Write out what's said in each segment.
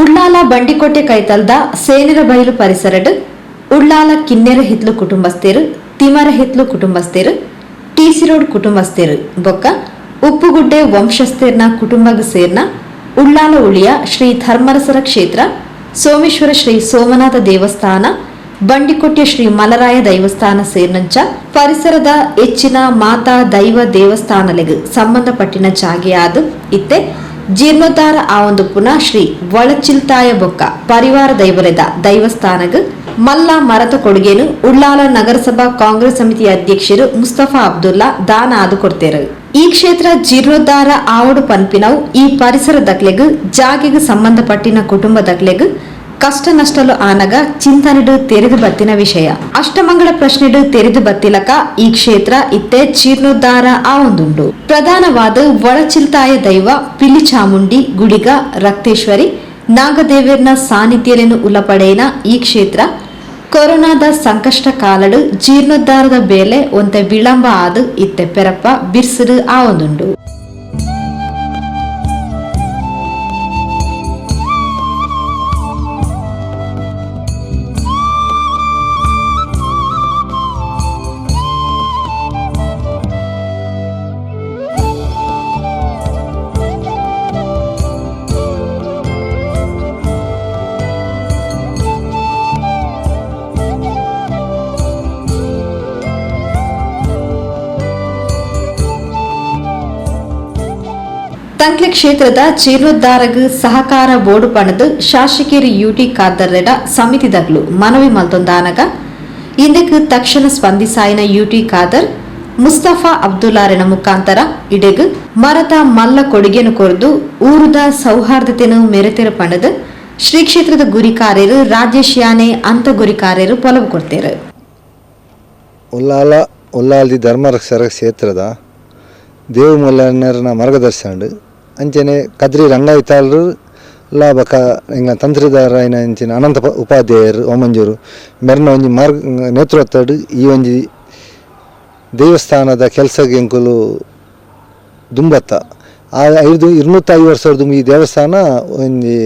Ullal Bandikote ಕೈತಲ್ದ ಸೇನೆರ ಬೈಲು ಪರಿಸರಡ್ ಉಳ್ಳಾಲ ಕಿನ್ನೆರ ಹಿತ್ಲು ಕುಟುಂಬಸ್ಥರು, ತಿಮರ ಹಿತ್ಲು ಕುಟುಂಬಸ್ಥರು, ಟಿಸಿ ರೋಡ್ ಕುಟುಂಬಸ್ಥರು ಬೊಕ್ಕ ಉಪ್ಪುಗುಡ್ಡೆ ವಂಶಸ್ಥೆರ್ನ ಕುಟುಂಬಗ್ ಸೇರ್ನ ಉಳ್ಳಾಲ ಉಳಿಯ ಶ್ರೀ ಧರ್ಮರಸರ ಕ್ಷೇತ್ರ, ಸೋಮೇಶ್ವರ ಶ್ರೀ ಸೋಮನಾಥ ದೇವಸ್ಥಾನ, ಬಂಡಿಕೊಟ್ಟೆ ಶ್ರೀ ಮಲರಾಯ ದೈವಸ್ಥಾನ ಸೇರ್ನಂಚ ಪರಿಸರದ ಹೆಚ್ಚಿನ ಮಾತಾ ದೈವ ದೇವಸ್ಥಾನಲೆಗ್ ಸಂಬಂಧಪಟ್ಟಿನ ಜಾಗೆಯಾದ ಇತ್ತೆ ಜೀರ್ಣೋದ್ಧಾರ ಆವೊಂದು ಪುನಃ ಶ್ರೀ ವಳಚಿಲ್ತಾಯ ಬೊಕ್ಕ ಪರಿವಾರ ದೈವಲೆದ ದೈವಸ್ಥಾನಗ್ ಮಲ್ಲ ಮರತ ಕೊಡುಗೆನು ಉಳ್ಳಾಲ ನಗರಸಭಾ ಕಾಂಗ್ರೆಸ್ ಸಮಿತಿ ಅಧ್ಯಕ್ಷರು ಮುಸ್ತಫಾ ಅಬ್ದುಲ್ಲಾ ದಾನ ಆದು ಕೊಡ್ತೇರು. ಈ ಕ್ಷೇತ್ರ ಜೀರ್ಣೋದ್ಧಾರ ಆವಡು ಪನ್ಪಿನವು ಈ ಪರಿಸರದಕ್ಲೆಗ್ ಜಾಗೆಗ್ ಸಂಬಂಧಪಟ್ಟಿನ ಕುಟುಂಬದಕ್ಲೆಗ್ ಕಷ್ಟ ನಷ್ಟಲು ಆನಗ ಚಿಂತನೆಡು ತೆರೆದು ಬತ್ತಿನ ವಿಷಯ. ಅಷ್ಟಮಂಗಳ ಪ್ರಶ್ನೆಡು ತೆರೆದು ಬತ್ತಿಲಕ ಈ ಕ್ಷೇತ್ರ ಇತ್ತೆ ಜೀರ್ಣೋದ್ಧಾರ ಆವೊಂದುಂಡು. ಪ್ರಧಾನವಾದ ಒಳಚಿಲ್ತಾಯ ದೈವ ಪಿಲಿಚಾಮುಂಡಿ, ಗುಡಿಗ, ರಕ್ತೇಶ್ವರಿ, ನಾಗದೇವರ್ನ ಸಾನ್ನಿಧ್ಯలను ಉಲಪಡೆಯಿನ ಈ ಕ್ಷೇತ್ರ ಕೊರೋನಾದ ಸಂಕಷ್ಟ ಕಾಲಡು ಜೀರ್ಣೋದ್ಧಾರದ ಬೇಲೆ ಒಂತೆ ವಿಳಂಬ ಆದು ಇತ್ತೆ ಪೆರಪ್ಪ ಬಿರ್ಸಿರು ಆವೊಂದುಂಡು. ತಂಕ್ಲೆ ಕ್ಷೇತ್ರದ ಜೀರ್ಣೋದ್ಧಾರಗ್ ಸಹಕಾರ ಬೋರ್ಡು ಪಣದು ಶಾಸಕಿಯರು ಯುಟಿ ಖಾದರ್ರೆಡ ಸಮಿತಿದಗ್ಲು ಮನವಿ ಮಲ್ತೊಂದಾನಗ ಇಂದಕ್ಕೆ ತಕ್ಷಣ ಸ್ಪಂದಿಸಾಯಿನ ಯುಟಿ ಖಾದರ್ ಮುಸ್ತಫಾ ಅಬ್ದುಲ್ಲಾರೆನ ಮುಖಾಂತರ ಇಡೆಗ್ ಮರತ ಮಲ್ಲ ಕೊಡುಗೆನು ಕೊರ್ದು ಊರುದ ಸೌಹಾರ್ದತೆನು ಮೆರೆತೆರು ಪಣದು ಶ್ರೀ ಕ್ಷೇತ್ರದ ಗುರಿಕಾರ್ಯರು ರಾಜೇಶ್ ಯಾನೆ ಅಂತ ಗುರಿಕಾರ್ಯರು ಪೊಲವು ಕೊಡ್ತೇರು. ಉಲ್ಲಾಲ ಉಲ್ಲಾಲ್ದಿ ಧರ್ಮರಕ್ಷರ ಕ್ಷೇತ್ರದ ದೇವಮಲ್ಲಣ್ಣರನ ಮಾರ್ಗದರ್ಶನ ಅಂಚನೆ ಕದ್ರಿ ರಂಗಾಯಿತಾಳರು ಲಾಭಕ ಎಂಗ ತಂತ್ರಿದಾರೈನ ಅಂಚಿನ ಅನಂತ ಉಪಾಧ್ಯಾಯರು ಓಮಂಜೂರು ಮೆರ್ನ ಒಂಜಿ ಮಾರ್ಗ ನೇತೃತ್ವಡ್ ಈ ಒಂಜಿ ದೇವಸ್ಥಾನದ ಕೆಲಸಗೆ ಎಂಕುಲು ದುಂಬತ್ತ ಆ 250 ವರ್ಷದ ಈ ದೇವಸ್ಥಾನ ಒಂಜಿ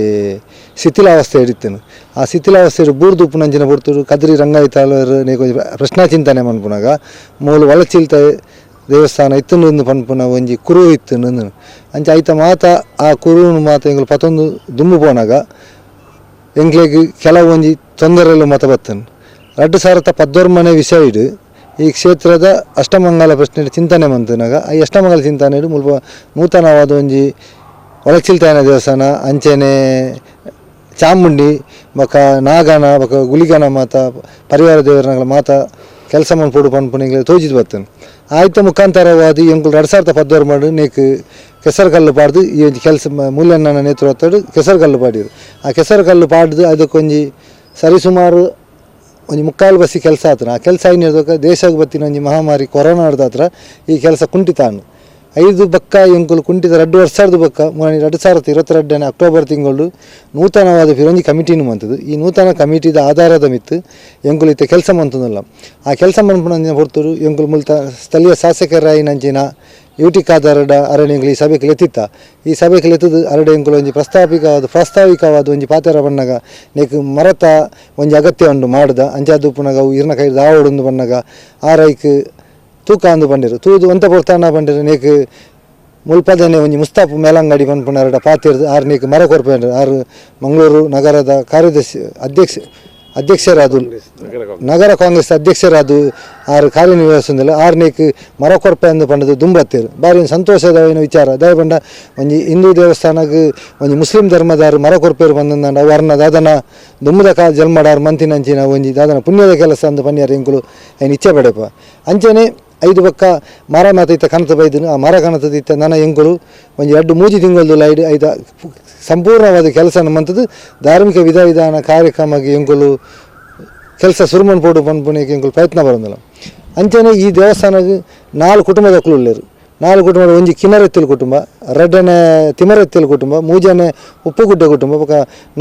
ಶಿಥಿಲಾವಸ್ಥೆ ಹಿಡಿತೇನೆ. ಆ ಶಿಥಿಲಾವಸ್ಥೆ ಬೂರ್ದು ಉಪ್ಪುನಂಚಿನ ಪೊರ್ತುಡು ಕದ್ರಿ ರಂಗಾಯಿತಾಳರು ನೇಕೊಂಜಿ ಪ್ರಶ್ನಾ ಚಿಂತನೆ ಮನ್ಪುನಾಗ ಮೂಲ ಒಳಚಿಲ್ತ ದೇವಸ್ಥಾನ ಇತ್ತುಂದು ಪನ್ಪುನ ಒಂಜಿ ಕುರು ಇತ್ತು ಅಂಚ ಐತ ಮಾತ ಆ ಕುರುನು ಮಾತ ಎಂಗ್ಲು ಪತ್ತೊಂದು ದುಂಬು ಪೋನಾಗ ಎಂಗ್ಲೆಗ್ ಕೆಲವೊಂಜಿ ತೊಂದರೆಲು ಮಾತ ಬತ್ತನು. 2014 ವಿಷಯ ಇಡು ಈ ಕ್ಷೇತ್ರದ ಅಷ್ಟಮಂಗಲ ಪ್ರಶ್ನೆ ಚಿಂತನೆ ಮಂತನಾಗ ಈ ಅಷ್ಟಮಂಗಲ ಚಿಂತನೆ ಮುಲ್ಪ ನೂತನವಾದ ಒಂಜಿ ಒಳಚಿಲ್ತಾಯನ ದೇವಸ್ಥಾನ ಅಂಚೆನೆ ಚಾಮುಂಡಿ ಬೊಕ ನಾಗನ ಬೊಕ ಗುಲಿಗನ ಮಾತ ಪರಿವಾರ ದೇವರನಗಳ ಮಾತ ಕೆಲಸ ಮನ್ಪೊಡು ಪನ್ಪುನ ತೋಜಿದ್ ಬತ್ತನು. ಆಯ್ತ ಮುಖಾಂತರವಾದ ಎಂಕುಲು 2014 ಮಾಡಿ ನೇಕ್ ಕೆಸರು ಪಾಡ್ದು ಈ ಒಂಜಿ ಕೆಲಸ ಮೂಲ್ಯಣ್ಣನ ನೇತೃತ್ವಡ್ ಕೆಸರು ಕಲ್ಲು ಪಾಡಿರು. ಆ ಕೆಸರು ಕಲ್ಲು ಪಾಡ್ದು ಅದಕ್ಕೊಂಜಿ ಸರಿಸುಮಾರು ಒಂಜಿ ಮುಕ್ಕಾಲು ಬಸ್ಸಿ ಕೆಲಸ ಆತನ. ಆ ಕೆಲಸ ಆಯ್ನಿರ್ದೊಕ ದೇಶಕ್ಕೆ ಬತ್ತಿನ ಒಂಜಿ ಮಹಾಮಾರಿ ಕೊರೋನಾ ಹತ್ರ ಈ ಕೆಲಸ ಕುಂಠಿತಾನು. 5 ಬಕ್ಕ ಎಂಕುಲು ಕುಂಠಿತ 2 ವರ್ಷದ ಬಕ್ಕ 2022 ಅಕ್ಟೋಬರ್ ತಿಂಗಳು ನೂತನವಾದ ಫಿರಂಜಿ ಕಮಿಟಿನೂ ಮಂತದ್ದು. ಈ ನೂತನ ಕಮಿಟಿದ ಆಧಾರದ ಮಿತ್ತು ಎಂಕುಲು ಇತ್ತ ಕೆಲಸ ಮಂತದಲ್ಲ. ಆ ಕೆಲಸ ಮನ್ಪುನಂಚಿನ ಹೊರ್ತರು ಎಂಕುಲು ಮುಲ್ತ ಸ್ಥಳೀಯ ಶಾಸಕರಾಯಿನಂಚಿನ ಯುಟಿ ಖಾದರ್ಡ ಅರಣ್ಯ ಈ ಸಭೆಗೆ ಲೆತ್ತಿತ್ತ. ಈ ಸಭೆಗೆ ಲೆತ್ತದು ಅರಡೆ ಎಂಕುಲು ಒಂಜಿ ಪ್ರಾಸ್ತಾವಿಕವಾದ ಒಂಜಿ ಪಾತೆರ ಬಣ್ಣಗ ನೇಕ್ ಮರತ ಒಂಜಿ ಅಗತ್ಯ ಉಂಡು ಮಾಡ್ದ ಅಂಚಾದ ಉಪ್ಪುನಾಗ ಅವು ಇರ್ನ ಕೈ ದಾವಡುಂದು ಬಣ್ಣಗ ಆ ರೈಕ್ ತೂಕ ಅಂದು ಬಂದಿರು ತೂದು ಒಂತ ಪೊರ್ತಾನ ಬಂದಿರು ನೇಕ್ ಮುಲ್ಪದನೆ ಒಂಜಿ ಮುಸ್ತಾಫ್ ಮೇಲಂಗಡಿ ಪನ್ಪುನಾರಡ ಪಾತಿರ್ದು ಆರು ನೇಕ್ ಮರ ಕೊರ್ಪೇಂಡ್ರು. ಆರು ಮಂಗಳೂರು ನಗರದ ಕಾರ್ಯದರ್ಶಿ ಅಧ್ಯಕ್ಷರಾದ ನಗರ ಕಾಂಗ್ರೆಸ್ ಅಧ್ಯಕ್ಷರಾದ ಆರು ಕಾರ್ಯನಿರ್ವಹಿಸೋದಿಲ್ಲ ಆರು ನೇಕ್ ಮರ ಕೊರ್ಪೆ ಅಂದು ಪಂಡದು ದುಂಬತ್ತೇರು. ಬಾರಿ ಒಂದು ಸಂತೋಷದ ವಿಚಾರ. ದಯಪಂಡ ಒಂಜಿ ಹಿಂದೂ ದೇವಸ್ಥಾನಕ್ಕೆ ಒಂಜಿ ಮುಸ್ಲಿಂ ಧರ್ಮದಾರು ಮರ ಕೊರ್ಪೇರು ಬಂದಂದ ಅವು ಅರ್ನ ದಾದನ ದುಂಬದ ಕಾ ಜನ್ಮಡಾರು ಮಂತಿನಂಚಿನ ಒಂಜಿ ದಾದನ ಪುಣ್ಯದ ಕೆಲಸ ಅಂದು ಪನ್ಯಾರ ಎಂಕುಲು ಐನ್ ಇಚ್ಛೆ ಪಡೆಪ. ಅಂಚನೆ 5 ಬಕ್ಕ ಮರ ಮಾತ ಇತ್ತ ಕನತ ಬೈದನು. ಆ ಮರ ಕನತದ ಇತ್ತ ನನ್ನ ಎಂಕುಲು ಒಂಜಿ 2-3 ತಿಂಗಳದು ಲೈಡ್ ಐದ ಸಂಪೂರ್ಣವಾದ ಕೆಲಸ ನಮ್ಮಂಥದ್ದು ಧಾರ್ಮಿಕ ವಿಧಾನ ಕಾರ್ಯಕ್ರಮಕ್ಕೆ ಎಂಕುಲು ಕೆಲಸ ಸುರುಮನ್ ಪೋಡು ಪನ್ಪುನಿಗೆ ಎಂಕುಲು ಪ್ರಯತ್ನ ಬರೋದಿಲ್ಲ. ಅಂಚನೆ ಈ ದೇವಸ್ಥಾನಕ್ಕೆ 4 ಕುಟುಂಬದಕ್ಕಲು ಉಳ್ಳೇರು. 4 ಕುಟುಂಬ ಒಂಜಿ ಕಿನ್ನರೆತ್ತಿಲ್ ಕುಟುಂಬ, 2ನೇ ತಿಮರೆತ್ತಿಲ್ ಕುಟುಂಬ, 3ನೇ ಉಪ್ಪುಗುಡ್ಡೆ ಕುಟುಂಬ, ಬೊಕ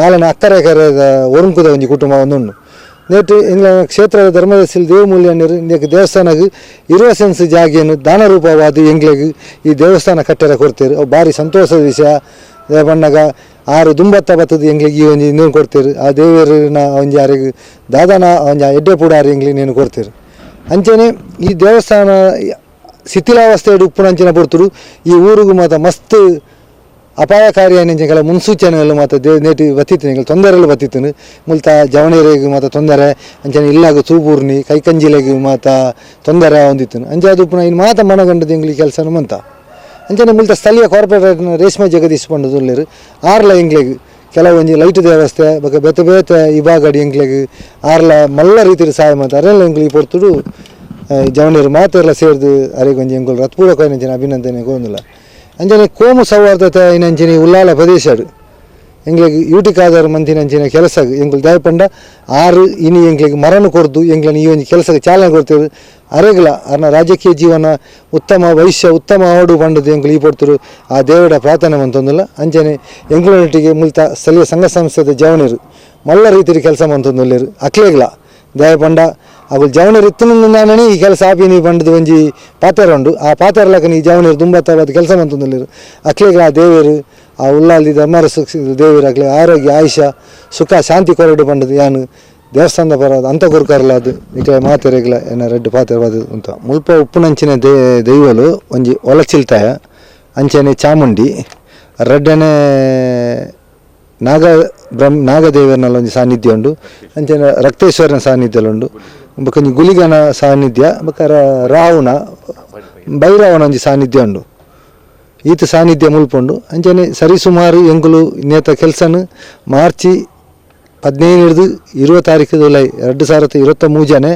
4ನೇ ಅಕ್ಕರೆ ಕರೆದ ಒರುಂಕುದ ಒಂಜಿ ಕುಟುಂಬ ಒಂದುಂಡು. ನೇಟು ಇಂಗ್ಲ ಕ್ಷೇತ್ರದ ಧರ್ಮದರ್ಶಿ ದೇವಮೂಲ್ಯಣ್ಣರು ಇಂದಕ್ಕೆ ದೇವಸ್ಥಾನಕ್ಕೆ 20 ಸೆನ್ಸ್ ಜಾಗೆಯನ್ನು ದಾನರೂಪವಾದ ಎಂಗ್ಲೆಗ್ ಈ ದೇವಸ್ಥಾನ ಕಟ್ಟಡ ಕೊಡ್ತೇರು. ಅವು ಭಾರಿ ಸಂತೋಷದ ವಿಷಯ. ಬಣ್ಣಗ ಆರು ದುಂಬತ್ತ ಬತ್ತದ ಎಂಗ್ಲಿಗೆ ಈ ಒಂಜಿ ಇನ್ನೇನು ಕೊಡ್ತೀರಿ ಆ ದೇವರನ ಒಂಜಿ ಆರಿಗೆ ದಾದಾನ ಒಂಜಿ ಎಡ್ಡೆ ಪೂಡಾರು ಎಂಗ್ಲಿ ನೇನು ಕೊಡ್ತೀರಿ. ಅಂಚನೆ ಈ ದೇವಸ್ಥಾನ ಶಿಥಿಲಾವಸ್ಥೆ ಉಪ್ಪುನಂಚಿನ ಪೊರ್ತುಡು ಈ ಊರುಗು ಮಾತ ಮಸ್ತ್ ಅಪಾಯಕಾರಿ ಅಂಚಿನ ಕೆಲ ಮುನ್ಸೂಚನೆಗಳು ಮಾತ ನೇಟಿ ಬತ್ತಿತ್ತಿನ ತೊಂದರೆಗಳು ಬತ್ತಿತ್ತಿನ ಮುಲ್ತ ಜವಣಿಯರಿಗೆ ಮಾತ ತೊಂದರೆ ಅಂಚನೆ ಇಲ್ಲಾಗ ತೂಬೂರ್ನಿ ಕೈಕಂಜಿಲೆಗ್ ಮಾತ ತೊಂದರೆ ಹೊಂದಿತ್ತು. ಅಂಚೆ ಅದು ಉಪ್ಪುನ ಇನ್ನು ಮಾತ ಮನಗಂಡದ ಎಂಗ್ಲಿ ಕೆಲಸನು ಮಂತ. ಅಂಚನೆ ಮುಲ್ತ ಸ್ಥಳೀಯ ಕಾರ್ಪೊರೇಟರ್ನ ರೇಷ್ಮೆ ಜಗದೀಶ್ ಪಂಡದುಲ್ಲೆರ್ ಆರ್ಲ ಎಂಗ್ಲೆಗ್ ಕೆಲವೊಂಜಿ ಲೈಟ್ ವ್ಯವಸ್ಥೆ ಬೊಕ ಬೇತೆ ಬೇತೆ ವಿಭಾಗಡಿ ಎಂಗ್ಲೆಗ್ ಆರ್ಲ ಮಲ್ಲ ರೀತಿಯ ಸಹಾಯ ಮಂತ ಅರೆಲ್ಲ ಎಂಗ್ಲಿ ಪೊರ್ತುಡು ಜವಣಿಯರು ಮಾತೆರ್ಲ ಸೇರ್ದು ಅರೆಗೊಂಜಿ ಎಂಕುಲು ರತ್ಪೂರಕ ಅಂಚಿನ ಅಭಿನಂದನೆ ಗೋಂದಿಲ್ಲ. ಅಂಚನೆ ಕೋಮು ಸೌಹಾರ್ದತೆ ಇನ್ನಂಚಿನ ಉಲ್ಲಾಲ ಪ್ರದೇಶಡು ಎಂಗ್ಲೆಗ್ ಯೂಟಿಕಾದರ್ ಮಂತಿನಂಚಿನ ಕೆಲಸ ಎಂಕುಲು ದಯಪಂಡ ಆರು ಇನಿ ಎಂಗ್ಲೆಗ್ ಮರಣ ಕೊರ್ದು ಎಂಗ್ಲನ್ ಈ ಒಂಜಿ ಕೆಲಸಕ್ಕೆ ಚಾಲನೆ ಕೊಡ್ತೇವೆ. ಅರೆಗ್ಲ ಅರ್ನ ರಾಜಕೀಯ ಜೀವನ ಉತ್ತಮ ಭವಿಷ್ಯ ಉತ್ತಮ ಆಡು ಪಂಡದು ಎಂಕುಲು ಈ ಪೊರ್ತುಡು ಆ ದೇವಡ ಪ್ರಾರ್ಥನೆ ಮಂತೊಂದಿಲ್ಲ. ಅಂಚನೆ ಎಂಕ್ಲೊಟ್ಟಿಗೆ ಮುಲ್ತ ಸ್ಥಳೀಯ ಸಂಘ ಸಂಸ್ಥೆದ ಜವಣಿರು ಮಲ್ಲ ರೀತಿಯ ಕೆಲಸ ಮಂತೊಂದುಲ್ಲೆರ್ ಅಕ್ಲೆಗ್ಲ ದಯಪಂಡ ಅವು ಜವಣಿರು ಇತ್ತನಾನೇ ಈ ಕೆಲಸ ಆಪಿನಿ ಪಂಡದು ಒಂಜಿ ಪಾತೆರ ಉಂಡು. ಆ ಪಾತೆರಲಕ ಈ ಜವಣಿರು ದುಂಬತ್ತವಾದ ಕೆಲಸ ಮಂತೊಂದುಲ್ಲೆರ್ ಅಕ್ಲೆಗ್ಲ ಆ ದೇವರು ಆ ಉಲ್ಲಾಲ್ದಿ ಧರ್ಮರ ದೇವರು ಅಕ್ಲೆ ಆರೋಗ್ಯ ಆಯುಷ್ಯ ಸುಖ ಶಾಂತಿ ಕೊರಡು ಪಂಡದು ಯಾನು ದೇವಸ್ಥಾನದ ಪರ ಅಂತ ಗುರುಕರ್ಲಾದು ನಿಕ್ಲೆ ಮಾತೆರೆಗ್ಲ ಏನ ರೆಡ್ಡು ಪಾತೆರವಾದ ಉಂತ. ಮುಲ್ಪ ಉಪ್ಪುನಂಚಿನ ದೈವಲು ಒಂಜಿ ಒಲಚಿಲ್ತಾಯ ಅಂಚನೆ ಚಾಮುಂಡಿ ರಡ್ಡನೆ ನಾಗ ನಾಗದೇವರನಲ್ಲಿ ಒಂಜಿ ಸಾನ್ನಿಧ್ಯ ಉಂಡು. ಅಂಚನೆ ರಕ್ತೇಶ್ವರನ ಸಾನ್ನಿಧ್ಯ ಉಂಡು. ಬೊಕ ಒಂಜಿ ಗುಲಿಗನ ಸಾನ್ನಿಧ್ಯ ಬೊಕ ರಾಹುನ ಭೈರವನ ಒಂಜಿ ಸಾನ್ನಿಧ್ಯ ಉಂಡು. ಈತ ಸಾನ್ನಿಧ್ಯ ಮುಲ್ಪುಂಡು. ಅಂಚನೆ ಸರಿಸುಮಾರು ಎಂಕುಲು ನೇತ ಕೆಲಸನು ಮಾರ್ಚಿ 15 20 ತಾರೀಕು ಉಲೈ 2023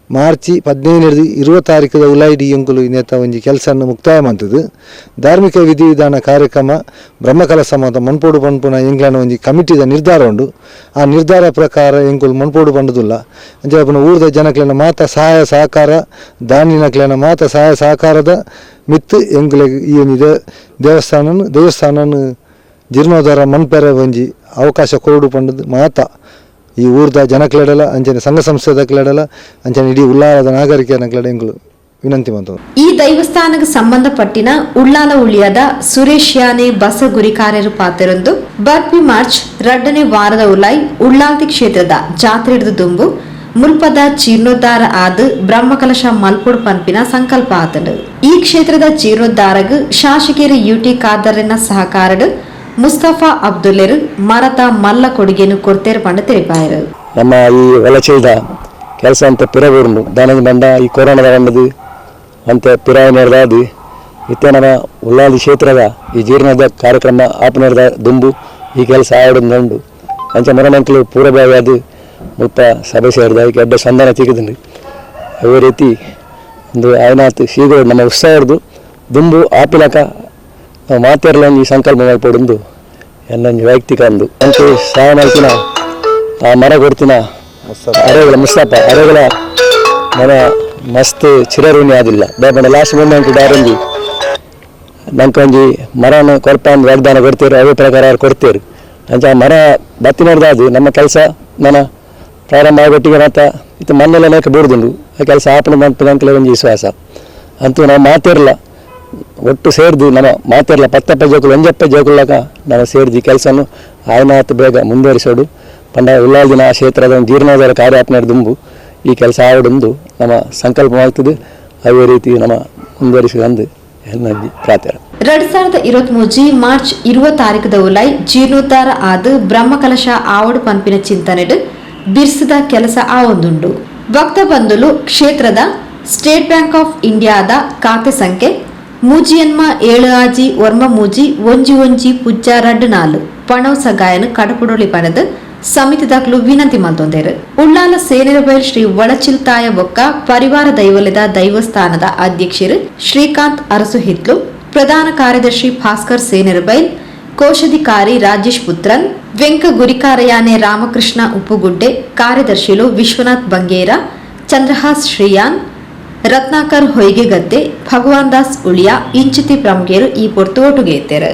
ಮಾರ್ಚಿ 15 20 ತಾರೀಕು ಉಲೈಡಿ ಎಂಕುಲು ನೇತ ಒಂಜಿ ಕೆಲಸನ್ನು ಮುಕ್ತಾಯ ಮಂತದು. ಧಾರ್ಮಿಕ ವಿಧಿವಿಧಾನ ಕಾರ್ಯಕ್ರಮ ಬ್ರಹ್ಮಕಲಶ ಮಾತ ಮನ್ಪೋಡು ಪನ್ಪುನ ಎಂಕ್ಲನ ಒಂಜಿ ಕಮಿಟಿದ ನಿರ್ಧಾರ ಉಂಡು. ಆ ನಿರ್ಧಾರ ಪ್ರಕಾರ ಎಂಕುಲು ಮನ್ಪೋಡು ಪಂಡದುಲ್ಲ. ಅಂಚೆ ಪುನ ಊರ್ದ ಜನಕ್ಲೆನ ಮಾತ ಸಹಾಯ ಸಹಕಾರ ದಾನಿನಕ್ಲೆನ ಮಾತ ಸಹಾಯ ಸಹಕಾರದ ಮಿತ್ತು ಎಂಕುಲೆಗ್ ಈ ಒಂಜಿ ದೇವಸ್ಥಾನನು ಜೀರ್ಣೋದ್ಧಾರ ಮನ್ಪೆರೆ ಒಂಜಿ ಅವಕಾಶ ಕೊರಡು ಪಂಡದು ಮಾತ ಈ ಊರ್ದ ಜನಕ್ಲೆಡಲ ಅಂಚನೆ ಸಂಘ ಸಂಸ್ಥೆದಕ್ಲೆಡಲ ಅಂಚನೆ ಇಡೀ ಉಲ್ಲಾಳದ ನಾಗರಿಕನಕ್ಲೆಡ ಎಂಕುಲು ವಿನಂತಿ ಮಂತು. ಈ ದೈವಸ್ಥಾನಕ್ಕೆ ಸಂಬಂಧಪಟ್ಟಿನ ಉಳ್ಳಾಲ ಉಳಿಯದ ಸುರೇಶ್ ಯಾನೆ ಬಸ ಗುರಿಕಾರ್ಯರು ಪಾತೆರೊಂದು ಬರ್ಪಿ ಮಾರ್ಚ್ 2ನೇ ವಾರದ ಉಲಾಯ್ ಉಳ್ಳಾಲ್ತಿ ಕ್ಷೇತ್ರದ ಜಾತ್ರೆ ಹಿಡಿದು ದುಂಬು ಮುಲ್ಪದ ಜೀರ್ಣೋದ್ಧಾರ ಆದ್ ಬ್ರಹ್ಮಕಲಶ ಮಲ್ಪುಡ್ ಪನ್ಪಿನ ಸಂಕಲ್ಪ ಆತಂಡು. ಈ ಕ್ಷೇತ್ರದ ಜೀರ್ಣೋದ್ಧಾರಗ್ ಶಾಸಕಿಯರು ಯುಟಿ ಖಾದರ್ನ ಸಹಕಾರಡು ಮುಸ್ತಫಾ ಅಬ್ದುಲ್ಲೆರು ಮರತ ಮಲ್ಲ ಕೊಡುಗೆಯನ್ನು ಕೊಡ್ತೇರು ಪಂಡ ತಿಳಿಪಾಯರು. ನಮ್ಮ ಈ ಒಲಚೆದ ಕೆಲಸ ಅಂತ ಪಿರಬೂರ್ನು ದಾನದ ಬಂಡ ಈ ಕೊರೋನಾದ ಬಂದದು ಅಂತ ಪಿರಾಯ ನಡೆದಾದು ಇತ್ತೆ ನಮ್ಮ ಉಳ್ಳಾದಿ ಕ್ಷೇತ್ರದ ಈ ಜೀರ್ಣದ ಕಾರ್ಯಕ್ರಮ ಆಪ ನಡೆದ ದುಂಬು ಈ ಕೆಲಸ ಆಡೋದು ಅಂಚ ಮರಮಂಕ್ಲು ಪೂರಬಾವಿ ಅದು ಮುಲ್ಪ ಸಭೆ ಸೇರಿದ ಈ ಎಡ್ಡೆ ಸಂಧಾನ ತೆಗೆದುಂಡು. ಅದೇ ರೀತಿ ಒಂದು ಆಯ್ನಾತ್ ಶೀಘ್ರ ನಮ್ಮ ಉತ್ಸಾಹದ್ದು ದುಂಬು ಆಪಿಲಕ ನಾವು ಮಾತೆರ್ಲ ಈ ಸಂಕಲ್ಪ ಮಾಡ್ಪೊಡುಂದು ಎನ್ನೊಂಜಿ ವೈಯಕ್ತಿಕ ಅಂದು ಅಂಚೆ ಸಹಾಯ ಮಾಡ್ತಿನ ಆ ಮರ ಕೊಡ್ತಿನ ಅರೆಗಳ ಮುಸ್ತಫ ಅರೆಗಳ ಮನ ಮಸ್ತ್ ಚಿರಋಣಿ ಆದಿಲ್ಲ ಬೇಪಂಡ ಲಾಸ್ಟ್ ಮೂಮೆಂಟ್ ಡಾರೊಂಜಿ ನಂಕೊಂಜಿ ಮರನ ಕೊರ್ಪ ಅಂದ್ ವಾಗ್ದಾನ ಕೊಡ್ತೀರು ಅದೇ ಪ್ರಕಾರ ಅವ್ರು ಕೊಡ್ತೀರು. ಅಂಚ ಆ ಮರ ಬತ್ತಿನರ್ದಾದು ನಮ್ಮ ಕೆಲಸ ನನ್ನ ಪ್ರಾರಂಭ ಆಗೊಟ್ಟಿಗೆ ಮಾತ ಇತ್ತು ಮಣ್ಣೆಲ್ಲ ಲೇಖ ಬೂರ್ದುಂಡು ಆ ಕೆಲಸ ಆಪಣ ಮಂತ್ಲೆ ಒಂಜಿ ವಿಶ್ವಾಸ ಅಂತೂ ನಾವು ಮಾತಿರಲ್ಲ ಒಟ್ಟು ಸೇರ್ದು ನಮ್ಮ ಮಾತಿರಲ್ಲ ಪತ್ತಪ್ಪ ಜೋಕುಲು ಒಂಜಪ್ಪ ಜೋಕುಲಕ ನಾವು ಸೇರ್ದು ಈ ಕೆಲಸನು ಆಯ್ನಾತ್ ಬೇಗ ಮುಂದುವರಿಸೋಡು ಪಂಡ ಉಲ್ಲಾಲ್ದಿನ ಆ ಕ್ಷೇತ್ರದ ಒಂದು ಜೀರ್ಣೋದ್ಧಾರ ಕಾರ್ಯಾತ್ಮ ದುಂಬು ಈ ಕೆಲಸ ಆವಡುಂದು ನಮ್ಮ ಸಂಕಲ್ಪ ಮಾಡ್ತದೆ. ಅದೇ ರೀತಿ ನಮ್ಮ ಮುಂದುವರಿಸಿದಂದು ಎನ್ನಂಜಿ ಪ್ರಾರ್ಥನೆ. 2023 ಮಾರ್ಚ್ 20 ತಾರೀಕದ ಉಲೈ ಜೀರ್ಣೋದ್ಧಾರ ಆದ್ ಬ್ರಹ್ಮಕಲಶ ಆವಡು ಪನ್ಪಿನ ಚಿಂತನೆಡು ಬಿರ್ಸದ ಕೆಲಸ ಆವೊಂದುಂಡು. ಭಕ್ತ ಬಂಧುಲು ಕ್ಷೇತ್ರದ state bank of ಇಂಡಿಯಾದ ಖಾತೆ ಸಂಖ್ಯೆ 3 7 6 9 3 1 1 0 2 4 ಪಣವ್ ಸಗಾಯನ ಕಡಪುಡೊಳಿ ಪನದು ಸಮಿತಿ ದಾಖಲು ವಿನಂತಿ ಮಲ್ತೊಂದೇರು. ಉಳ್ಳಾಲ ಸೇನೆರಬೈಲ್ ಶ್ರೀ ವಳಚಿಲ್ತಾಯ ಬೊಕ್ಕ ಪರಿವಾರ ದೈವಲದ ದೈವಸ್ಥಾನದ ಅಧ್ಯಕ್ಷರು ಶ್ರೀಕಾಂತ್ ಅರಸುಹಿತ್ಲು, ಪ್ರಧಾನ ಕಾರ್ಯದರ್ಶಿ ಭಾಸ್ಕರ್ ಸೇನೆರಬೈಲ್, ಕೋಶಾಧಿಕಾರಿ ರಾಜೇಶ್ ಪುತ್ರನ್, ವೆಂಕ ಗುರಿಕಾರಯಾನೆ ರಾಮಕೃಷ್ಣ ಉಪ್ಪುಗುಡ್ಡೆ, ಕಾರ್ಯದರ್ಶಿಲು ವಿಶ್ವನಾಥ್ ಬಂಗೇರ, ಚಂದ್ರಹಾಸ್ ಶ್ರೀಯಾನ್, ರತ್ನಾಕರ್ ಹೊಯ್ಗೆಗದ್ದೆ, ಭಗವಾನ್ ದಾಸ್ ಉಳಿಯಾ ಇಂಚಿತಿ ಪ್ರಮುಖರು ಈ ಪೊರ್ತು ಒಟ್ಟುಗೆಯುತ್ತೇರು.